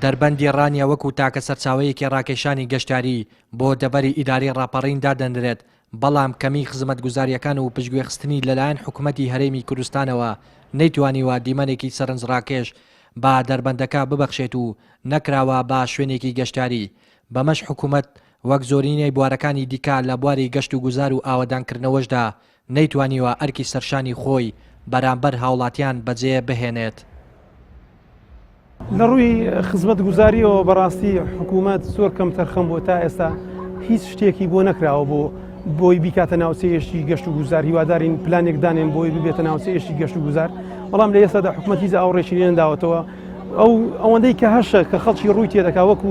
دەربەندی ڕانیە وەکو تاکە سەرچاوەیەکی ڕاکێشانی گەشتیاری بۆ دەڤەری ئیداری ڕاپەڕین دادەنرێت، بەڵام کەمیی خزمەتگوزارییەکان و پشتگوێخستنی لەلایەن حکومەتی هەرێمی کوردستانەوە نەیتوانیوە دیمەنێکی سەرنجڕاکێش بە دەربەندەکە ببەخشێت و نەکراوە بە شوێنێکی گەشتیاری، بەمەش حکومەت وەک زۆرینەی بوارەکانی دیکە لە بواری گەشتوگوزار و ئاوەدانکردنەوەشدا نەیتوانیوە ئەرکی سەرشانی خۆی بەرامبەر هاوڵاتیان بەجێ بهێنێت. لە ڕووی خزمەتگوزاریەوە بەڕاستی حکوومەت زۆر کەم تەرخەم بۆ تا ئێستا هیچ شتێکی بۆ نەکراوە بۆ بۆی بیکاتە ناوچەیەشی گەشت و گوزار هیوادارین پلانێک دانێن بۆی ببێتە ناوچەیەشی گەشت و گوزار بەڵام لە ئێستادا حکوومەت هیچ ئاوڕێکی لێ نەداوەتەوە ئەو ئەوەندەی کە هەشە کە خەڵکی ڕووی تێدەکا وەکو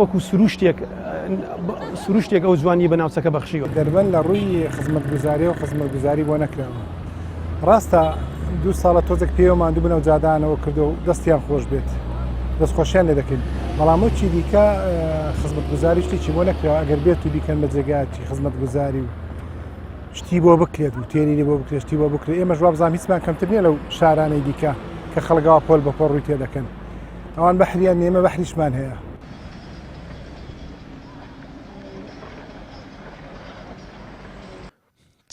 وەکو سروشتێک سروشتێک ئەو جوانی بە ناوچەکە بەخشیوە. دەربەند لە ڕووی خزمەتگوزاریەوە خزمەتگوزاری بۆ نەکراوە ڕاستە دوو ساڵە تۆزێک پێوە ماندوو بنەوە جادانەوە کردو و دەستیان خۆش بێت دەستخۆشیان لێ دەکەین بەڵام وەکی دیکە خزمەتگوزاری شتێکی بۆ نەکراوە ئەگەر بێت و بیکەن بە جێگایەکی خزمەتگوزاری و شتی بۆ بکرێت و تێری بۆ بکرێت شتی بۆ بکرێت ئێمەش وابزانام هیچمان کەمتر نییە لەو شارانەی دیکە کە خەڵگەوە پۆل بە پۆل ڕووی تێ دەکەن ئەوان بەحریان نییە ئێمە بەحریشمان هەیە.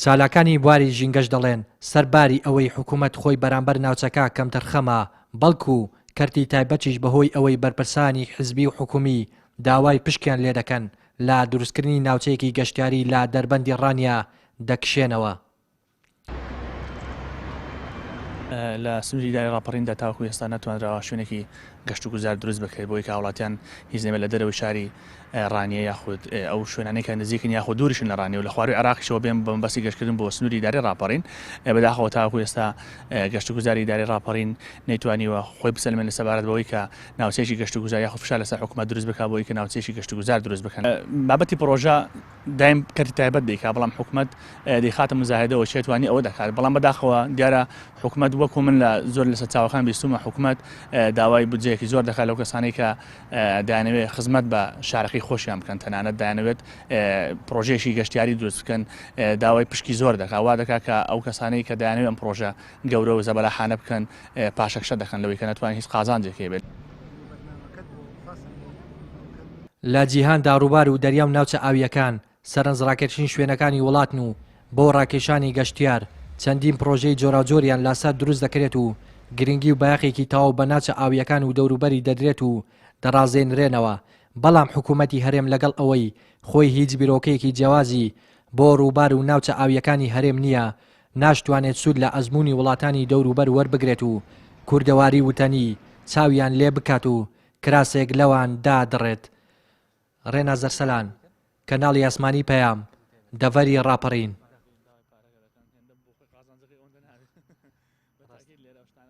چالاکانی بواری ژینگەش دەڵێن، سەرباری ئەوەی حکومەت خۆی بەرامبەر ناوچەکە کەمتەرخەمە، بەڵکو کەرتی تایبەتیش بەهۆی ئەوەی بەرپرسانی حزبی و حکومی داوای پشکیان لێدەکەن لە دروستکردنی ناوچەیەکی گەشتیاری لە دەربەندی ڕانیە دەکشێنەوە. لە سنووری ئیدارەی ڕاپەڕیندا تاوەکو ئێستا نەتوانراوە شوێنێکی گەشتوگوزار دروست بکرێت بۆی کە هاوڵاتیان هیچ نەبێت لە دەرەوەی شاری ڕانیە یاخود ئەو شوێنانەی کە نزیکن یاخود دووریشن لە ڕانیە و لە خواروی عێراقیشەوە بێن بە مەبەستی گەشتکردن بۆ سنووری ئیدارەی ڕاپەڕین بەداخەوە تاوەکو ئێستا گەشتوگوزاری ئیدارەی ڕاپەڕین نەیتوانیوە خۆی بسەلمێنێت سەبارەت بەوەی کە ناوچەیەکی گەشتوگوزار یاخود فشار لەسەر حکومەت دروست بکات بۆ ئەوەی کە ناوچەیەکی گەشتوگوزار دروست بکەن. بابەتی پڕۆژە دایم کەرتی تایبەت دەیکا بەڵام حکومەت دەیخاتە مزایدەوە چێ توانی ئەوە دەکات بەڵام بەداخەوە دیارە حکومەت وەکو من لە زۆر لە سەرچاوەکان بیستومە حکومەت داوای بودجەیەکی زۆر دەکات لەو کەسانەی کە دەیانەوێت خزمەت بە شارەکەی خۆشیان بکەن تەنانەت دەیانەوێت پرۆژەیەکی گەشتیاری دروست بکەن داوای پشکی زۆر دەکات وا دەکات کە ئەو کەسانەی کە دەیانەوێت ئەم پرۆژە گەورە و زەبەلاحانە بکەن پاشەکشە دەکەن لەوەی کە نەتوانین هیچ قازانجێک هەیە. لە جیهاندا ڕووبار و دەریا و ناوچە ئاوییەکان سەرنجڕاکێشترین شوێنەکانی وڵاتن و بۆ ڕاکێشانی گەشتیار چەندین پڕۆژەی جۆراوجۆریان لاسەر دروست دەکرێت و گرنگی و بایەخێکی تەواو بە ناچە ئاوییەکان و دەوروبەری دەدرێت و دەڕازێنرێنەوە بەڵام حکوومەتی هەرێم لەگەڵ ئەوەی خۆی هیچ بیرۆکەیەکی جیاوازی بۆ ڕووبار و ناوچە ئاوییەکانی هەرێم نییە ناشتوانێت سوود لە ئەزموونی وڵاتانی دەوروبەر وەربگرێت و کوردەواری وتەنی چاویان لێ بکات و کراسێک لەوان دادڕێت. ڕێناز ئەرسەلان، کەناڵی ئاسمانی پەیام، دەڤەری ڕاپەڕین.